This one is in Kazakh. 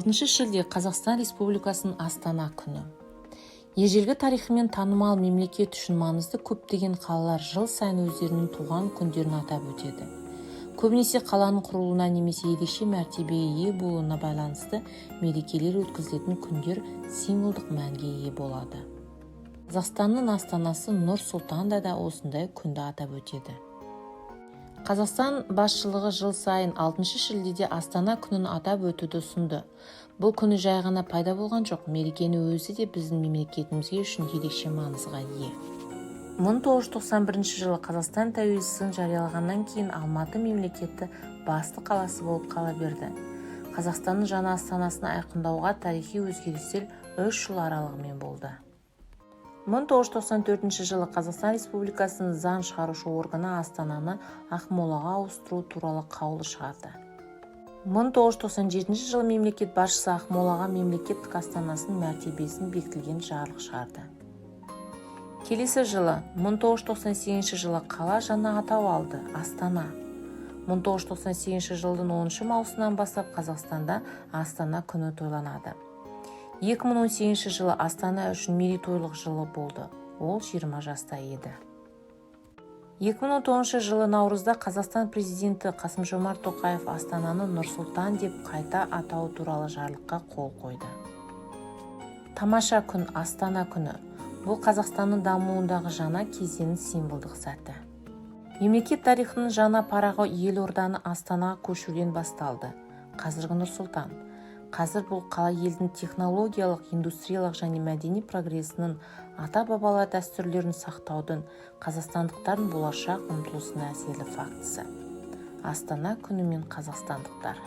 6 шілде – Қазақстан Республикасының Астана күні. Ежелгі тарихымен танымал мемлекет үшін маңызды көптеген қалалар жыл сайын өздерінің туған күндерін атап өтеді. Көбінесе қаланың құрылуына немесе ерекше мәртебеге ие болуына байланысты мерекелер өткізілетін күндер символдық мәнге ие болады. Қазақстанның астанасы Нұр Сұлтанда да осындай күнді атап өтеді. Қазақстан басшылығы жыл сайын 6 шілдеде Астана күнін атап өтуді ұсынды. Бұл күні жай ғана пайда болған жоқ, мерекенің өзі де біздің мемлекетімізге үшін ерекше маңызға ие. 1991 жылы Қазақстан тәуелсіздігін жариялағаннан кейін Алматы мемлекетті басты қаласы болып қала берді. Қазақстанның жаңа астанасын айқындауға тарихи өзгерістер 3 жыл аралығымен болды. 1994 жылы Қазақстан Республикасының заң шығарушы органы астананы Ақмолаға ауыстыру туралы қаулы шығарды. 1997 жылы мемлекет басшысы Ақмолаға мемлекеттік астанасының мәртебесін бекітілген жарлық шығарды. Келесі жылы, 1998 жылы, қала жаңа атау алды – Астана. 1998 жылдың 10 маусымынан бастап Қазақстанда Астана күні тойланады. 2018 жылы Астана үшін мерейтойлық жылы болды, ол 20 жаста еді. 2019 жылы наурызда Қазақстан президенті Қасым-Жомарт Тоқаев астананы Нұр-Сұлтан деп қайта атау туралы жарлыққа қол қойды. Тамаша күн – Астана күні. Бұл Қазақстанның дамуындағы жаңа кезеңнің символдық сәті. Мемлекет тарихының жаңа парағы елорданы Астанаға көшіруден басталды, қазіргі Нұр-Сұлтан. Қазір бұл қала елдің технологиялық, индустриялық және мәдени прогресінің, ата-бабалар дәстүрлерін сақтаудың, қазақстандықтардың болашақ ұмтылысының әсерлі фактісі. Астана күнімен, қазақстандықтар!